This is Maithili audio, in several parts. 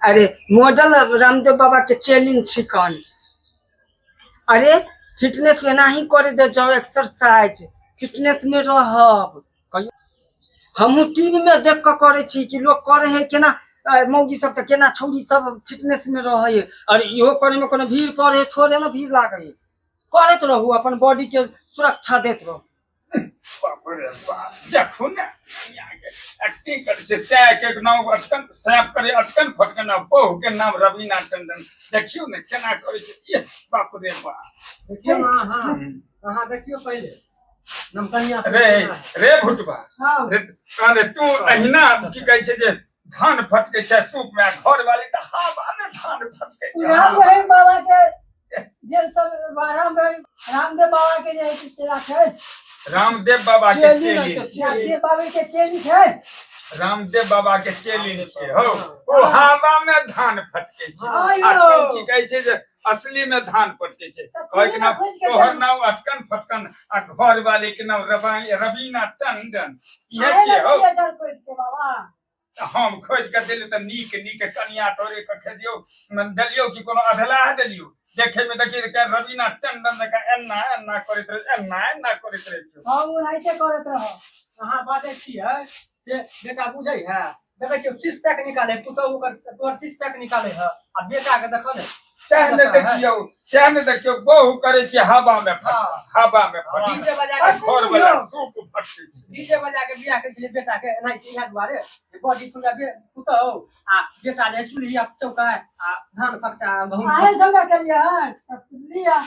अरे मॉडल रामदेव बाबा के चेलिंग छिकन। अरे फिटनेस एनाही करे जे जाओ, एक्सरसाइज फिटनेस में रहब। हमहूँ टीवी में देख कऽ करै छी कि लोक करे है केना, मौगी सब तऽ केना छौरी सब फिटनेस में रहै है। अरे इहो करे में कोनो भीड़ करे है, थोड़े ने भीड़ लागे है। करैत रहू, अपन बॉडी के सुरक्षा दैत रहू। बाप रे बाप, देखू ने एक्टिंग करै छै, सैह के नाम अटकन सैफ करे अटकन फटकन, आ बहू के नाम रवीना टंडन। देखियौ ने केना करै छै। एह, बाप रे बाप। देखियौ ने अहाँ, अहाँ देखियौ पहिले नमकनिया से रे केना है। रे भुटबा, हाँ। रे, अरे तू अहिना की कहै छै जे धान फटकै छै सूप में, घर वाली तऽ हवा में धान फटकै छै। राम रहीम बाबा के जे सब राम रहीम रामदेव बाबा के जे चेला छै, रामदेव बाबा के चेली चेली नहि तऽ छियै। रामदेव बाबा के चेली छै। रामदेव बाबा के चेली छियै हौ, ओ हवा में धान फटकै छै। आइयो। आ तू की कहै छै जे असली में धान फटकै छै। तऽ कहै के तू नाम खोजि के तोहर दे। नाम अटकन फटकन आ घर वाली के नाम रवीना टंडन। इहे आइ छियै ने हौ। दिअ चल खोजि के बाबा। तऽ हम खोजि कऽ देलियौ तऽ नीक नीक कनिया तोरे कऽ खेदियौ देलियौ कि कोनो अधलाह देलियौ? देखै मे देखी के रवीना टंडन जकाँ एना एना करैत रहै, एना एना करैत रहै छौ। हम ओनाहिते करैत रहब। अहाँ बाजै छियै से बेटा बुझै है? देखै छियै सिक्स पैक निकाले पुतहु ओकर, तोहर सिक्स पैक निकाले है आ बेटा के देखऽ ने। सएह ने देखियौ, सएह ने देखियौ, बहु करै छै हवा में फट, हाँ। हवा में फट। डीजे बजा के घर वाला सूप फटकै छै। डीजे बजा के बियाह करै छलै बेटा के एनाहिते, इएह दुआरे जे बॉडी फुला बे पुतहु आ बेटा जे चूल्ही आ चौका आ धान फटका गहूम। अहें सब ने केलियै हन तऽ लिअ।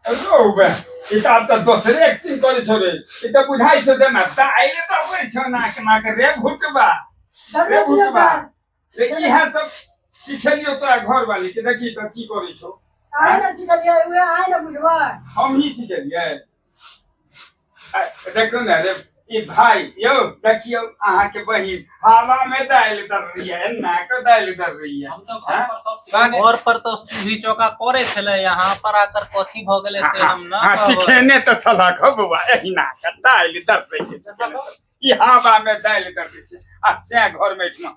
रौ बे, ई तऽ आब तऽ दोसरे एक्टिंग करै छौ रे। ई तऽ बुझाइ छौ जेना दालि दबै छौ नाक नाक। रे भुटबा, रे दबे दियौ भुटबा तऽ। रे, इएह सब सिखेलियौ तोरा घर वाली के? देखी तऽ की करै छौ। अहें ने सिखलियै, उहे अहें ने बुझबै। हम ही सिखेलियै? आ, देखू ने रे ई भाई यौ, देखियौ अहाँके बहिन हवा में दालि दर रही है, एना के दालि दर रही है। हम तो घर पर सब घर पर तो चूल्ही चौका करे छले, यहाँ पर आकर कथी भ गेले से हम न हाँ कहबै। सिखेने तऽ छलक हौ बौआ, एहिना के दालि दर रही है। ई हवा में दालि दर रही छै आ सैह घर में एहिठमा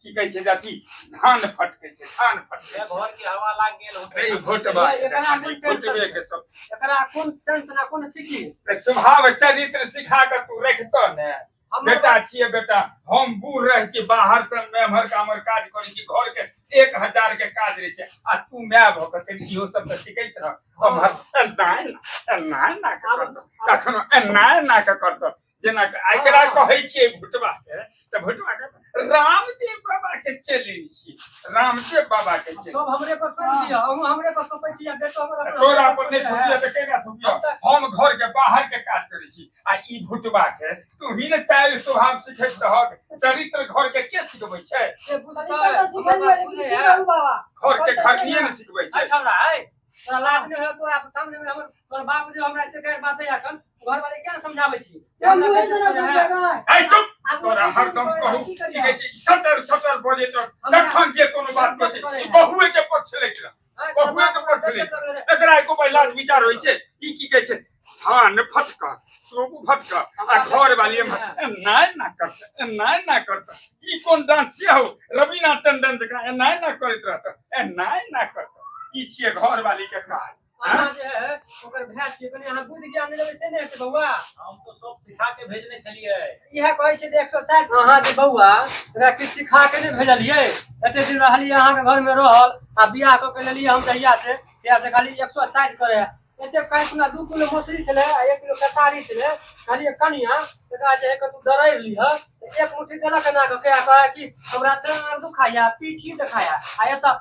की कहै छै जे अथी धान फटकै छै, धान फटकै छै। घर के हवा लाग गेल होतै। रे ई भोटबा, एकरा कोन टेंशन भोटबे के सब एकरा कोन टेंशन आ कोन फिकिर? रे स्वभाव चरित्र सिखा कऽ तू रखतऽ ने। हमर बेटा छियै बेटा, हम बूढ़ रहै छी, बाहर से एम्हर के एम्हर काज करै छी, घर के 1000 के काज रहै छै आ तू माय भऽ कऽ कनि इहो सब तऽ सिखैत रह। एम्हर एना एना एना एना के करतौ, कखनो एना एना के करतौ, जेना कि एकरा कहै छियै भुटबा के तऽ भुटबा के रामदेव बाबा के चेली छी, रामदेव बाबा के चेली। सब हमरे पर सौंप दिअ, अहूँ हमरे पर सौंपै छी आ बेटो हमर अपना तोरा हमरे पर नहि सौंपै सौंपियऽ है। तऽ केकरा सौंपियऽ? हम तऽ हम घर के बाहर के काज करै छी आ ई भुटबा के तू ही ने चालि स्वभाव सिखैत रहक। चरित्र घर के के सिखबै छै? से बुझतै, चरित्र तऽ हमर सिखेलियै, बात लेकिन बुझै की है। करू बाबा? घर के करतै खरनिये केना? ने सिखबै छै। अच्छा है, तोरा लाज नहि होय? तोरा सामने में हमर तोहर बाप जे हमरा एते गारि बाजै अखन, घर वाले किया ने समझाबै छी? तऽ मुँहे से ने समझेबै। ऐ चुप, आब तोरा मुँहे से हरदम करै, कहू की की करियै? कहै छै ई सटर सटर बजैत रह, हमरा- जखन जे कोनो बात कहै छै ई बहुए के पक्ष लैत रह, बहुए के पक्ष लैत रह। एकरा एको बार लाज विचार होइ छै? ई की कहै छै धान फटक सूप फटक आ घर वाली एम्हर एना एना करत, एना एना करत। ई कोन डांस छियै हौ? रवीना टंडन जकाँ एना एना करैत रहत, एना एना करत। ई छियै घर वाली के काज? अहाँ जे है ओकर भाय छियै, कनि अहाँ बुद्धि ज्ञान नहि लेबै से नहि हेतै बौआ। हम तो सब सिखा के भेजने छलियै। इएह कहै छै जे एक्सरसाइज। अहाँ जे बौआ एकरा किछु सिखा के नहि भेजलियै, एते दिन रहलियै अहाँके घरमे रहल आ बियाह कऽ के लेलियै हम जहिया से तहिया से खाली एक्सरसाइज करै है। एते काल्हि खुना 2 किलो मसुरी छलै आ 1 किलो खेसारी छलै। कहलियै कनिया एकरा जे है कतौ दरड़ि लिह, तऽ एक मुट्ठी देलक एना कऽ के आ कहै कि हमरा डाँड़ दुखाइया, पीठी दुखाइया आ एतऽ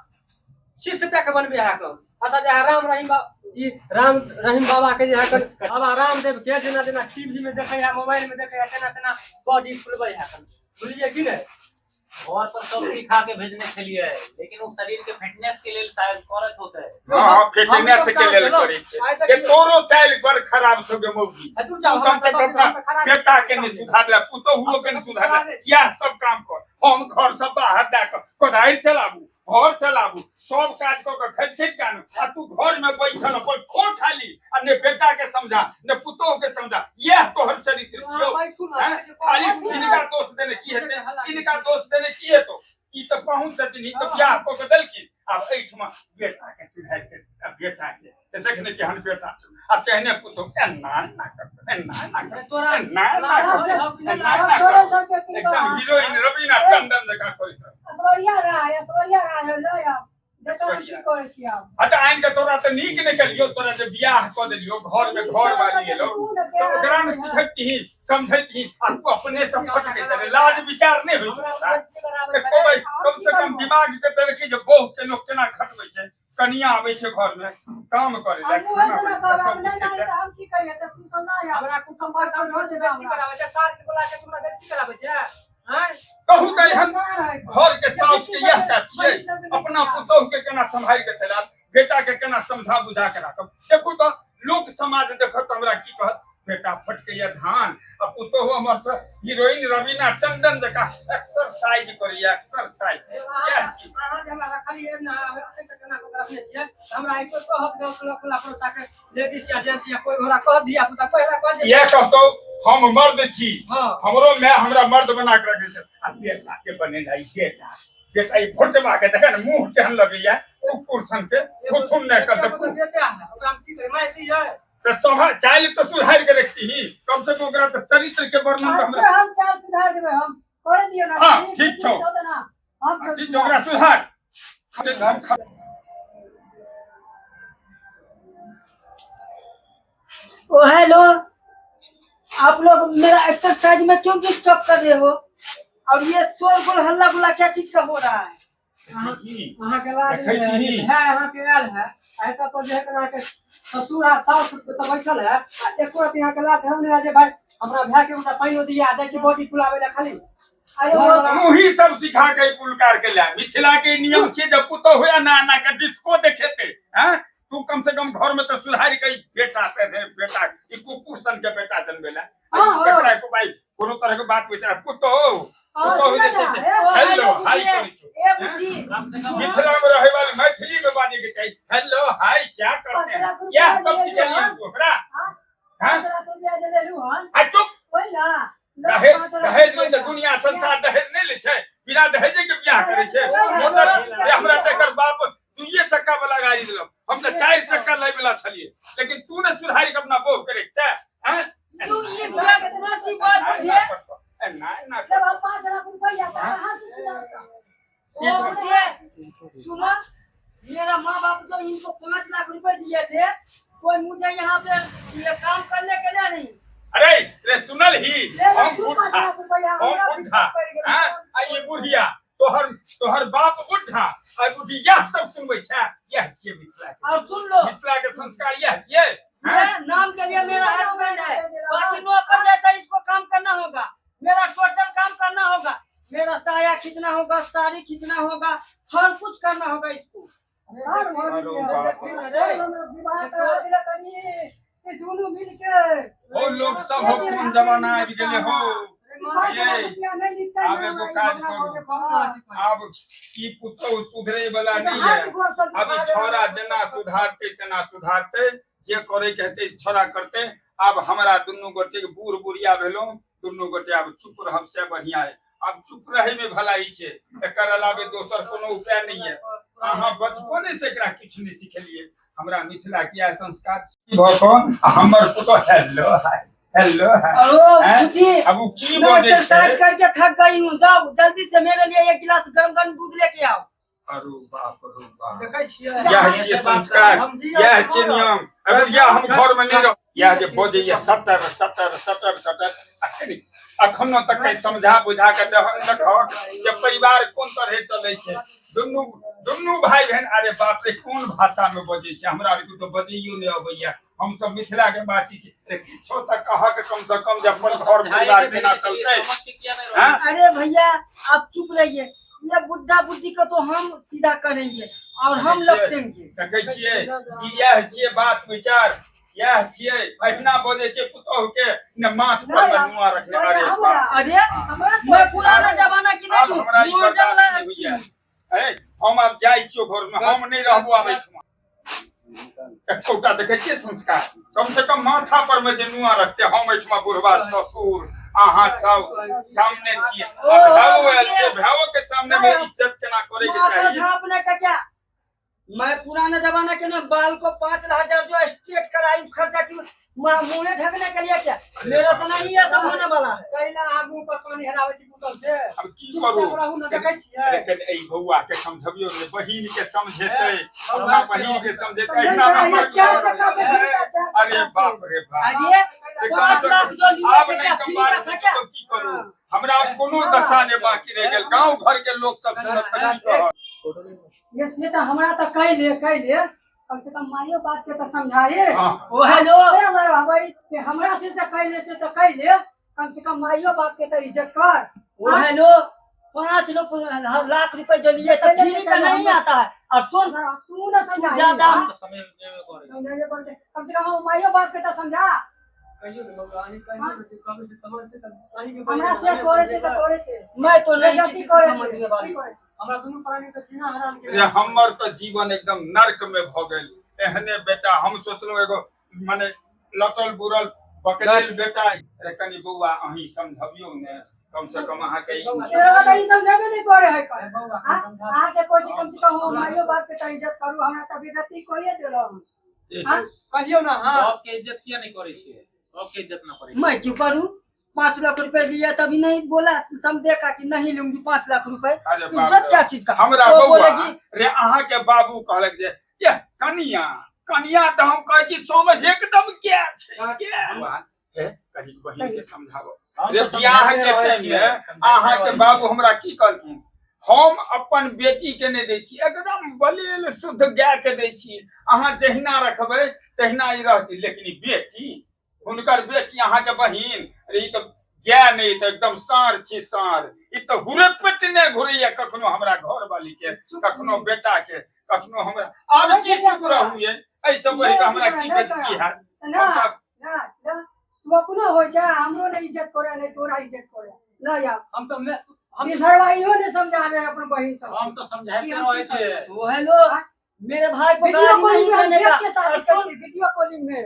सिक्स पैक बनबे है कऽ। अच्छा जे है राम रहीम ई राम रहीम बाबा के जे है कन बाबा रामदेव के जेना जेना टीवी में देखै है, मोबाइल में देखै है, तेना तेना बॉडी फुलबै है कन, बुझलियै कि नहि? घर पर सब सिखा के भेजने छलियै, लेकिन ओ शरीर के फिटनेस के लेल शायद करत होतै। हाँ, फिटनेस के लेल करै छै। आइ तक के तोरो चालि बड़ खराब छौ गे मौगी। आ तू जाओ, तू कम से कम हमरा खराब बेटा के नहि सुधारले, पुतोहुओ के नहि सुधारले। इएह सब काम कर, हम घर से बाहर जाकर कोदारि चलाबू। घर चलाबू, सब काज कऽ के खटि खटि के आनू आ तू घर में बैठल अपन खो खाली आ ने बेटा के समझा ने पुतोह के समझा। यह तोहर चरित्र छियौ। खाली इनका दोष देने की हेतै, इनका दोष देने की हेतौ? ई तऽ पाहुन छथिन, ई तऽ बियाह कऽ के देलखिन। आब एहिठमा बेटा के सुधारि के बेटा के तऽ देखने केहन बेटा छौ आ तेहने पुतोह एना एना करतौ, एना एना करतौ, एना एना करतौ, एना एना करतौ। एकदम हीरोइन रवीना टंडन जकाँ करैत रहौ। ऐश्वर्या राय, ऐश्वर्या राय लय आब देखा की करै छी आब। आ तऽ आनि के तोरा तऽ नीक नहि केलियौ, तोरा जे बियाह कऽ देलियौ, घर में घर वाली एलौ तऽ ओकरा ने सिखैतही समझैतही आ तू अपने से फटकै छलै। लाज विचार नहि होइ छौ तोरा एको बेर? कम से कम दिमाग के तऽ रखी जे बहु के लोक केना खटबै छै। कनिया आबै छै घर में काम करे लए, खाना बनेबै, सब किछु करितै। हम की करियै तऽ तू सब ना हमरा कुटुम्ब पर सब रोज बेइज्जती कराबै छै, सार के बोला के तुमरा बेइज्जती कराबै छै। कहू तऽ एहन घर के साउस के यह काज छियै? अपना पुतोह के केना सम्हारि के चलायब, बेटा के केना समझा बुझा के राखब? देखू तऽ लोक समाज देखत हमरा की कहत, बेटा फटकैया धान आ पुतोह हमर से हीरोइन रवीना टंडन जकाँ एक्सरसाइज करैया, एक्सरसाइज। अहाँ जे हमरा रखलियै ने, एखन तक केना कऽ रखने छियै? हमरा एको कहत गाँव टोला पड़ोसा के लेडीज या जेंट्स या कोई हमरा कहत, धिया पुता कोई हमरा कहत? इएह कहतौ हम मर्द छी, हमरो माय हमरा मर्द बना के रखने छै आ बेटा के बनेनाइ बेटा बेटा ई भोचबा के देख ने मुंह केहन लगैया कुकुर सन के, थुथुन नहि करतै। बेटा है, ओकरा हम की करी? मारि दियै तऽ सभा चालि तऽ सुधारि के रखतीही कम से कम, ओकरा तऽ चरित्र के वर्णन तऽ हमरा। हम चाल सुधार देबै, हम करे दियौ ना। हाँ, ठीक छौ। हम सब ठीक छौ, ओकरा सुधार। ओ हेलो, आप लोग मेरा एक्सरसाइज में क्यों डिस्टर्ब कर रहे हो और ये शोर गुल हल्ला गुल्ला क्या चीज का हो रहा है? अहाँके लाज देखै छी। है अहाँके आयल है आ एतऽ पर जे है अहाँके ससुर आ साउस तऽ बैठल है आ एको रति अहाँके लाज धर्म नहि जे भाई हमरा भाय के हमरा पानिओ दिया जाइ छी बॉडी फुलाबै लए खाली। अरे वो तू ही सब सिखा के कुलकार के ला। मिथिला के नियम छै जब पुतोह होया ना ना के डिस्को देखेते हैं। तू कम से कम घर में तो सुधारि के बेटा ते रे बेटा ई कुकुर सन के बेटा जनबेला। एकरा को भाई कोनो तरह के बात विचार पुतोह पुतोह जे छै से हेलो हाय करै छौ। ए बुद्धि, कम से कम मिथिला में रहे वाले मैथिली में बाजे के चाहिए, हेलो हाय क्या करते हैं, यह सब सिखेलिए ओकरा। हां आ चुप। दहेज दहेज ले तऽ दुनिया संसार दहेज नहि लै छै, बिना दहेजे के बियाह करै छै। मोटर हमरा तऽ एकर बाप दुइये चक्का वाला गाड़ी देलक, हम तऽ 4 चक्का लै वाला छलियै, लेकिन तू ने सुधारि के अपना बहु के रखते हैं। तू ये बुरा की बात बुद्धि एना एना 5 लाख रुपया कहाँ से सुधारता? ओ बुद्धि सुनो, मेरा माँ बाप जो इनको 5 लाख रुपए दिए थे कोई मुझे यहाँ पे ये काम करने के लिए नहीं। अरे रे सुनल ही, हम बुढ़ा, हम बुढ़ा हां आ ई बुढ़िया तोहर तोहर बाप बुढ़ा आ बुढ़ी यह सब सुनबै छै। यह छियै मिथिला के, और सुन लो मिथिला के संस्कार यह छियै। नाम के लिए मेरा हस्बैंड है, बाकी नौकर जैसा इसको काम करना होगा, मेरा टोटल काम करना होगा, मेरा साया खींचना होगा, साड़ी खींचना होगा, हर कुछ करना होगा इसको। ओ लोग सब हो कोन जमाना आबि गेलै हो। आब एगो काज करू, आब ई पुतोह सुधरे वाला नहीं है। अब ई छौड़ा जेना सुधारतै तेना सुधारतै, जे करे के हेतै छौड़ा करतै। आब हमरा दुनू गोटे के बूढ़ बुढ़िया भेलहुँ, दुनू गोटे आब चुप रहब से बढ़िया है। आब चुप रहै में भलाई छै, एकर अलावे दोसर कोनो उपाय नहीं है। अहाँ बचपने से एकरा किछु नहि सिखेलियै। हमरा मिथिला के इएह संस्कार भऽ कऽ आ हमर पुतोह हेलो हाय हेलो हाय। ओ बुद्धि, अब उ की मैं बजै एक्सरसाइज छै? करके थक गई हूँ, जाओ जल्दी से मेरे लिए 1 गिलास गरम गरम दूध लेके आओ। अरे बाप रे बाप, देखै छियै यह छियै संस्कार, यह छियै नियम। अब यह हम घर में नहीं रह, यह जे बजैया सटर सटर सटर सटर। अखन अखनो तक समझा बुझा के देखक जे परिवार कोन तरहे चलै छै। दुनू दुनू भाई बहन अरे बाप रे कोन भाषा में बजै छै, हमरा आरके तऽ बजैयो नहि अबैया, हम सब मिथिला के वासी छी। किछो तऽ कहक कम से कम जे अपन घर परिवार केना चलतै। अरे भैया आप चुप रहिए, ये बुढ़ा बुढ़ी को तो हम सीधा करेंगे और हम लपटेंगे। देखै छियै इएह छियै बात विचार, इएह छियै। अहिना बजै छै पुतोह के ने माथ पर में नुआ रखने। अरे अरे मैं पुराना जमाना की नहीं हूँ, हमरा ई बर्दाश्त नहीं होइया। हम आब जाइ छियो घर में, हम नहीं रहबो आब एहिठमा। एकोटा देखै छियै संस्कार, कम से कम माथा पर में जे नुआ रखते। हम एहिठमा बुढ़वा ससुर अहाँ सब सामने छियै, आ भावो आयल छै, भावो के सामने में इज्जत केना करे के माथा चाही। झाँपने का क्या? मैं पुराना जमाना के ना बाल को 5,000 जो स्ट्रेट कराई खर्चा की मुँह ढकने के लिए क्या? मेरा से नहीं ये सब होने वाला है। कहिना अहाँ मुँह पर पानी हेराबै छी बोतल से। अब की करू? चुपचाप रहू ने, देखै छियै। लेकिन एहि बौआ के समझबियौ ने, बहिन के समझेतै, अपना बहिन के समझेतै, समझै एहिना है, हमर चार चक्का से घूमता, चार अरे चक्का से। बाप रे बाप, अरे एकरा 5 लाख जो लिए आब थे नहि क्या फ्री कपार का था क्या? तो की करू? हमरा आब कोनो दशा नहि बाकी रहि गेल। गाँव घर के लोक सब सुनत तऽ की कहत? ये से तऽ हमरा तऽ कहि ले कम से कम माइयो बाप के तऽ समझाए। हाँ। ओ हेलो, अरे भाई, भाई, हमरा से तऽ कहि ले, से तऽ कहि ले, कम से कम माइयो बाप के तऽ इज्जत कर। ओ हेलो, 5 लाख रुपए जो लिए तो पहले से फ्री का पहले नहीं आता है। और सुन, तू न समझा, ज्यादा हाँ? तऽ समझ लेबे करै। समझाइए पड़ै छै। कम से कम हम माइयो बाप के तऽ समझा। कहियो ने बौआ, अहीं कहियो ने, जे कहबै से समझतै तऽ अहीं के हमरा से करे से तऽ करे से। मैं तो नहीं बेइज्जती किसी से करे से, समझने वाली। की करे से? हमरा दुनू प्राणी के जीना हराम के। रे हमर तऽ जीवन एकदम नर्क में भऽ गेल। एहने बेटा हम सोचलहुँ एगो माने लटल बुरल बकलेल बेटा। अरे कनि बौआ अहीं समझबियौ ने, कम से कम अहाँके ई- तेरा तऽ ई समझेबे नहि करे है कर। बौआ के हाँ? समझा। अहाँके कहै छी कम से कम हम माइयो बाप के तऽ इज्जत करू, हमरा तऽ बेइज्जती कइए देलहुँ। हाँ? कहियो ना। हाँ, सबके इज्जत किया नहीं करै छियै? सबके इज्जत ना करै छियै। मैं क्यों करूँ? 5 लाख रुपए लिया तभी नहीं बोला, सब देखा कि नहीं लूंगी 5 लाख रुपए। अरे बाप इज्जत रे। क्या चीज का? हमरा वो बौआ बोलेगी रे अहाँके बाबू कहलक जे ये कनिया कनिया तऽ हम कहै छी समझ एकदम क्या छै क्या बौआ, हे कनि बहिन के समझाबो। हम रे तऽ बियाह समझाइते के रहै टाइम छियै, में समझाइते अहाँके रहै बाबू छियै। हमरा की कहलखिन, हम अपन बेटी के नहि दै छी, एकदम बलेल शुद्ध गाय के दै छी, अहाँ जहिना रखबै तहिना ई रहती। लेकिन ई बेटी, हुनकर बेटी, अहाँके बहिन, अरे ई तऽ गाय नहि, ई तऽ एकदम साँढ़ छी साँढ़। ई तऽ हुरे पेट नहि घुरैया कखनो हमरा घर वाली के, कखनो बेटा के, कखनो हमरा। आब की चुप रहू ये? एहि सब बढ़ि कऽ हमरा की बेजती हैत? ना ना ना, तू अपनो होइ छै, हमरो नहि इज्जत करे, नहि तोरा इज्जत करे ना यार। हम तऽ मैं हम बिसरवा इहो नहीं समझावे अपन बहिन सब। हम तऽ समझाइते रहै छियै। वो हेलो, मेरे भाई को वीडियो गाली कॉलिंग नहीं में हम देने देख का के शादी और सुन, करती, वीडियो कॉलिंग में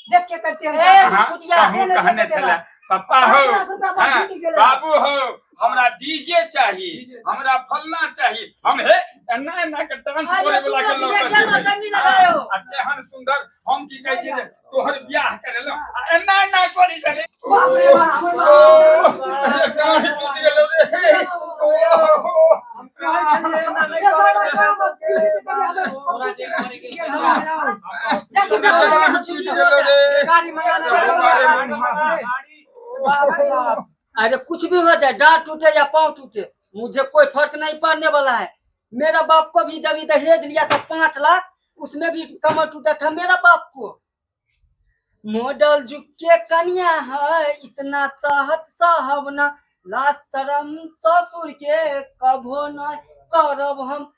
देख के करती हम ए, शादी। अहाँ कुटिया कहूँ से नहीं कहने देखे छलै पप्पा हो, 5 लाख रुपया हाँ, छूटि गेलै। बाबू हो, हमरा डीजे चाही, हमरा फल्ला चाही। हम हे एना एना के डांस अरे करे वाला के तू लऽ के क्या जेबै। नौटंकी लगाए हो? आ केहन सुंदर, हम की कहै छियै जे तोहर बियाह करेलहुँ आ एना एना करी छलै। बाप रे बाप, हमर ओ, बाप। अरे डाँढ़ टूटि गेलौ रे। ओ, हम कहै छलियै एना नहि ये करे साला के। काम सब पीछे से कभी हमें तोरा जे करे के छै, जा चुप रहो। डाँढ़ टूटि गेलौ रे। गाड़ी मंगा ले, अरे गाड़ी मंगा ले। बाप रे बाप। अरे कुछ भी हो जाए, डांट टूटे या पाँव टूटे, मुझे कोई फर्क नहीं पड़ने वाला है। मेरा बाप को भी जब दहेज लिया था 5 लाख, उसमें भी कमर टूटा था मेरा बाप को। मॉडल जुग के कन्या है, इतना सहत साहब न लाज शरम ससुर के कभो न करब हम।